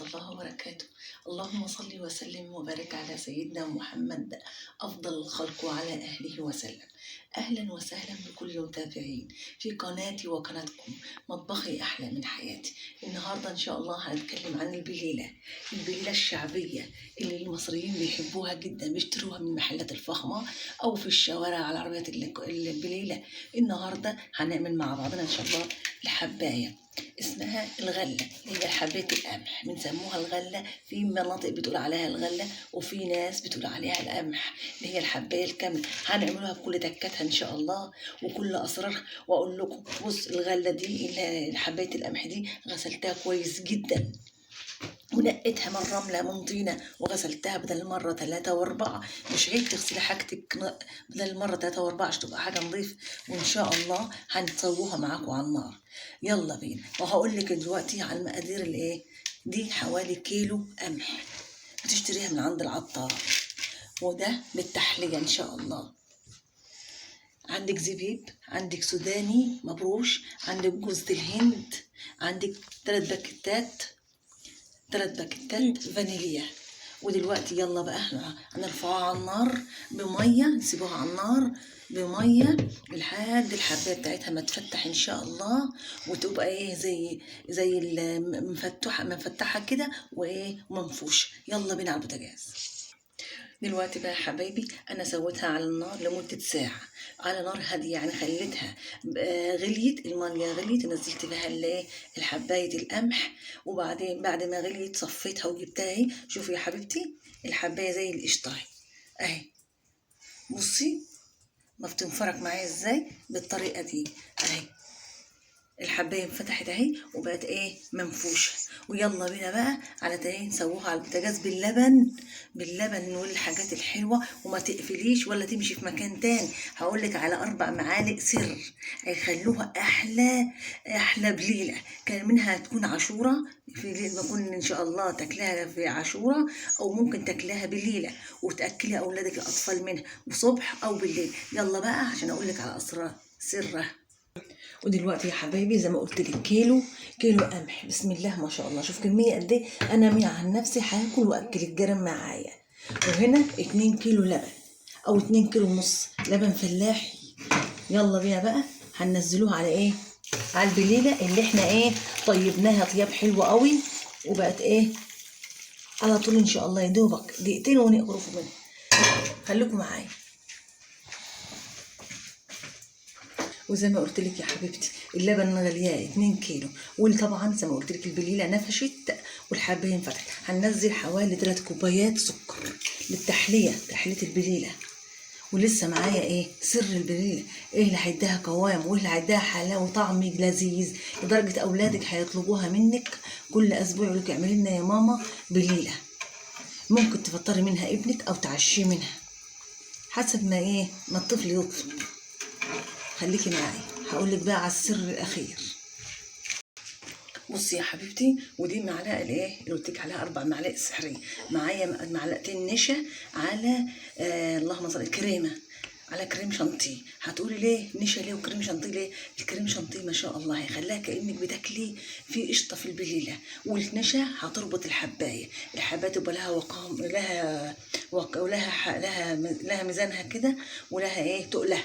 الله وبركاته. اللهم صل وسلم وبارك على سيدنا محمد أفضل الخلق وعلى أهله وسلم. أهلا وسهلا بكل المتابعين في قناتي وقناتكم مطبخي أحلى من حياتي. النهاردة إن شاء الله هنتكلم عن البليلة، البليلة الشعبية اللي المصريين بيحبوها جدا، بيشتروها من المحلات الفخمة أو في الشوارع على عربيات البليلة. النهاردة هنعمل مع بعضنا إن شاء الله الحباية، اسمها الغلة، هي حباية القمح، بنسموها الغلة. في مناطق بتقول عليها الغلة وفي ناس بتقول عليها القمح، اللي هي الحباية الكاملة. هنعملوها بكل تكاتها إن شاء الله وكل أسرارها. وأقول لكم بص، الغلة دي اللي حباية القمح دي غسلتها كويس جدا ونقيتها من رملة من طينة، وغسلتها بدل مرة 3 و4. مش عيب تغسلي حاجتك بدل مرة 3 و4 عشان تبقى حاجة نظيفة. وإن شاء الله هنسووها معاكم على النار. يلا بينا. وهقول لك دلوقتي على المقادير الايه دي. حوالي كيلو قمح بتشتريها من عند العطار، وده بالتحلية إن شاء الله. عندك زبيب، عندك سوداني مبروش، عندك جوزة الهند، عندك 3 باكيتات، 3 باكيتات فانيليا. ودلوقتي يلا بقى احنا هنرفعوها على النار بميه، نسيبوها على النار بميه لحد الحبايه بتاعتها ما تفتح ان شاء الله، وتبقى ايه زي المفتوحة مفتحة كده وايه ومنفوشه. يلا بينا على البوتاجاز. دلوقتي بقى يا حبايبي انا سويتها على النار لمدة ساعة على نار هادية، يعني خليتها غليت المية، غليت نزلت فيها الايه الحبايه القمح، وبعدين بعد ما غليت صفيتها وجبتها اهي. شوفي يا حبيبتي الحبايه زي القشطه اهي، بصي ما بتنفرك معايا ازاي بالطريقة دي اهي. الحبايه انفتحت اهي وبقت ايه منفوشه. ويلا بينا بقى على تاني نسووها على البوتاجاز باللبن، باللبن والحاجات الحلوة. وما تقفليش ولا تمشي في مكان تاني. هقولك على 4 معالق سر هيخلوها احلى احلى بليلة. كان منها تكون عاشوره، في ليلة ما كن ان شاء الله تاكلها في عاشوره، او ممكن تاكلها بالليله وتاكلي اولادك الاطفال منها وصبح او بالليل. يلا بقى عشان اقولك على اسرار سرها. ودلوقتي يا حبايبي زي ما قلت لك كيلو قمح، بسم الله ما شاء الله. شوف كمية قد ايه. انا من عن نفسي هاكل واكل الجيران معايا. وهنا 2 كيلو لبن او 2 كيلو ونص لبن فلاحي. يلا بينا بقى هننزلوه على ايه، على البليله اللي احنا ايه طيبناها طياب حلوة قوي، وبقت ايه على طول ان شاء الله. يا دوبك دقيقتين ونقرفوا منها. خليكم معايا. وزي ما قلت لك يا حبيبتي اللبن غلياه 2 كيلو، وطبعا زي ما قلت لك البليله نفشت والحبايه انفتحت. هننزل حوالي 3 كوبايات سكر للتحليه، تحلية البليله. ولسه معايا ايه سر البليله، ايه اللي هيديها قوام وايه اللي هيديها حلاوة وطعم لذيذ لدرجة اولادك هيطلبوها منك كل اسبوع، يقولك اعملي لنا يا ماما بليلة. ممكن تفطري منها ابنك او تعشيه منها حسب ما ايه ما الطفل يطلب. خليكي معايا هقولك بقى على السر الاخير. بصي يا حبيبتي، ودي معلقه الايه اللي قلت لك عليها 4 معالق سحريه. معايا معلقتين نشا على اللهم صل كريمة، على كريم شانتيه. هتقولي ليه نشا ليه وكريم شانتيه ليه؟ الكريم شانتيه ما شاء الله هيخليها كانك بتاكلي في قشطه في البليله، والنشا هتربط الحبايه، الحبايه تبقى لها وقام، لها ولها لها ميزانها كده، ولها ايه تقلها.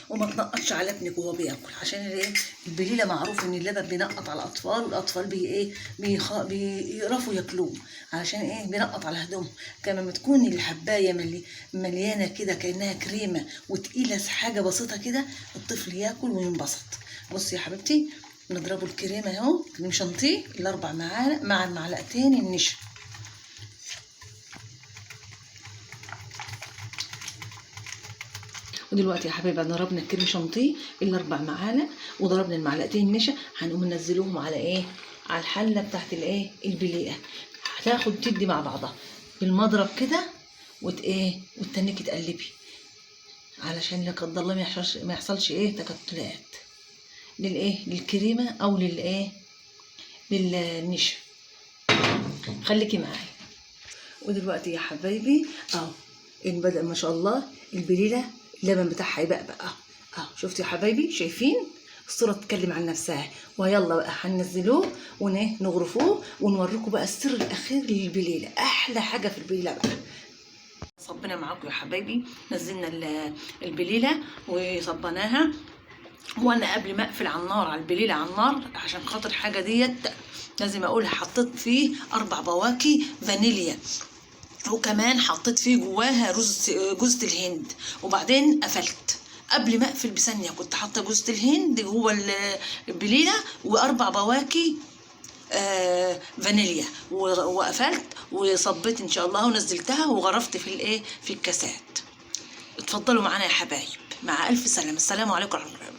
وما تنقطش على ابنك وهو بياكل، عشان الايه البليله معروف ان اللبن بينقط على الاطفال، والاطفال بي ايه بيقرفوا ياكلوه، علشان ايه بينقط على هدومهم. كما ما تكون الحبايه مليانة كده كانها كريمة وتقيله حاجة بسيطة كده، الطفل ياكل وينبسط. بصي يا حبيبتي نضربوا الكريمة اهو، كريم شانتيه ال4 معالق مع المعلقتين النشا. ودلوقتي يا حبايبي ضربنا الكريم شانتيه ال4 معالق وضربنا المعلقتين نشا، هنقوم ننزلوهم على ايه، على الحلة بتاعت الايه البليله. هتاخد تدي مع بعضها بالمضرب كده وت ايه وتنكي تقلبي، علشان لا قدر الله ما يحصلش ايه تكتلات للايه للكريمه او للايه للنشا. خليكي معايا. ودلوقتي يا حبايبي اهو ان بدأ ما شاء الله البليله اللبن بتاعها يبقى بقى اهو. شفتوا يا حبايبي؟ شايفين؟ الصورة تتكلم عن نفسها. ويلا بقى هننزلوه ونغرفوه ونوريكم بقى السر الاخير للبليله، احلى حاجة في البليله بقى. صبينا معاكم يا حبايبي، نزلنا البليله وصبناها. وانا قبل ما اقفل على النار، على البليله على النار، عشان خاطر حاجة ديت لازم اقولها، حطيت فيه 4 بواكي فانيليا، وكمان حطيت فيه جواها رز جوزة الهند. وبعدين قفلت قبل ما اقفل بثانيه، كنت حاطه جوزة الهند جوه البليله و4 بواكي فانيليا، وقفلت وصبيت ان شاء الله ونزلتها وغرفت في الايه، في الكاسات. اتفضلوا معانا يا حبايب، مع الف سلامه. السلام عليكم ورحمة الله.